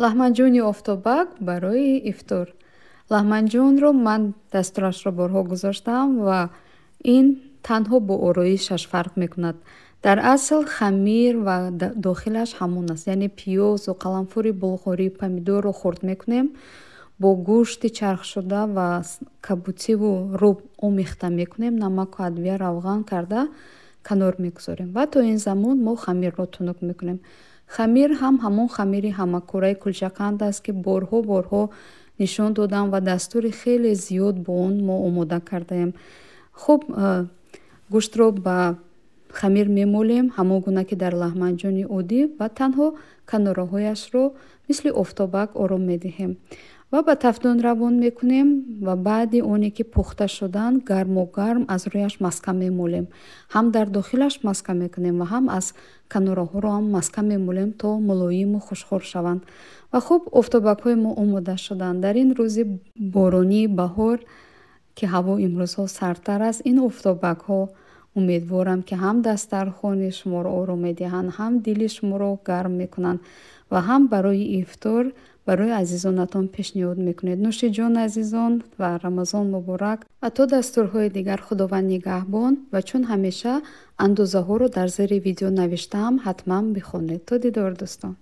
Лаҳмаҷони офтобак барои ифтор. Лаҳмаҷонро ман дастурашро борҳо гузоштаам ва ин танҳо бо ороишаш фарқ мекунад. Дар асл хамир ва дохилаш ҳамон аст, яъне пиёзу қаламфури булғорӣ, помидорро хурд мекунем, бо гӯшти чархшуда ва кабутиву руб омехта мекунем, намаку адвия, равған карда канор мегузорем ва то ин замон мо хамирро тунук мекунем. Хамир ҳам ҳамон хамири ҳамакораи кулчақанд аст, ки борҳо борҳо нишон додам ва дастури хеле зиёд бо он мо омода кардаем. Хуб, гӯштро ба хамир мемолем, ҳамон гуна ки дар лаҳманҷони оддӣ, ва танҳо канораҳояшро мисли офтобак ором медиҳем ва ба тафдон равон мекунем ва баъди оне ки пухта шуданд, гарму гарм аз рӯяш маска мемолем. Ҳам дар дохилаш маска мекунем ва ҳам аз канораҳоро ҳам маска мемолем, то мулоиму хушхӯр шаванд. Ва хуб, офтобакҳои мо омода шуданд. Дар ин рӯзи боронии баҳор, ки ҳаво имрӯзҳо сардтар аст, ин офтобакҳо умедворам, ки ҳам дастархони шуморо ором медиҳанд, ҳам дили шуморо гарм мекунанд ва ҳам барои ифтор барои азизонатон пешниҳод мекунед. Нӯши ҷон, азизон, ва Рамазон муборак ва то дастурҳои дигар Худованд нигаҳбон. Ва чун ҳамеша андозаҳоро дар зери видео навиштаам, ҳатман бихонед. То дидор, дӯстон.